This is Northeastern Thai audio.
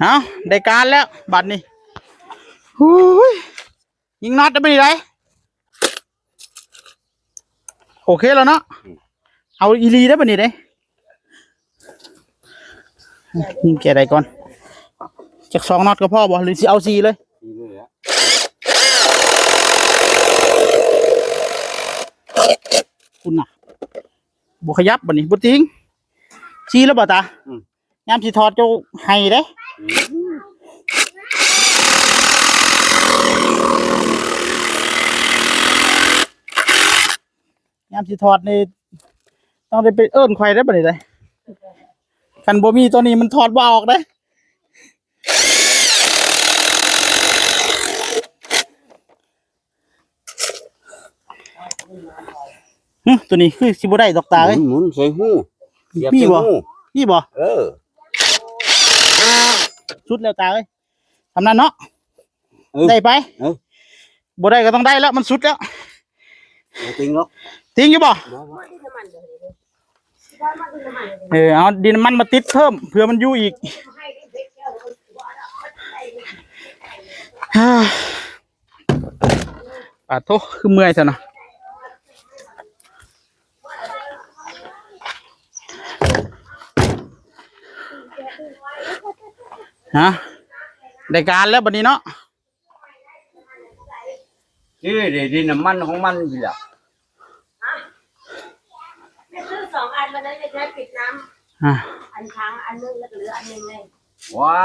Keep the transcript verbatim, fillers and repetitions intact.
เอาได้การแล้วบัดนี้ หูย ยิงน็อตได้ไปไหน โอเคแล้วเนาะ เอาอีหลีได้ปะนี่เด้ ยิงแกะได้ก่อน จากสองน็อตก็พอบ่ หรือสิเอาสี่เลย สี่เลยอะ คุณน่ะ บ่ขยับบัดนี้ บ่ติง สี่แล้วบ่ตา อืม ยามสิถอดเจ้าให้เด้ อืม ยามสิถอดนี่ ต้องได้ไปเอิ้นข่อยได้บัดนี้เด้ คันบ่มีตัวนี้มันถอดบ่ออกเด้ หึ ตัวนี้คือสิบ่ได้ดอกตาเอ้ย หมุน หมุนใส่หู เสียบ มีบ่ ใส่หู มีบ่ เออ สุดแล้วตาเอ้ย ทำนั้นเนาะ เออ ได้ไป เออ บ่ได้ก็ต้องได้แล้ว มันสุดแล้ว บ่ติงหรอก ติงอยู่บ่ บ่ บ่ เออ เอาดินน้ำมันมาติดเพิ่ม เผื่อมันอยู่อีก ปาดโท คือเมื่อยซะนะ ฮะ ได้การแล้วบัดนี้เนาะ นี่เดี๋ยวดินน้ำมันของมันอยู่แล้ว ไม่ซื้อสองอันมาเลย จะใช้ปิดน้ำ อ่ะ อันค้างอันนึง แล้วก็เหลืออันนึงไง ว้า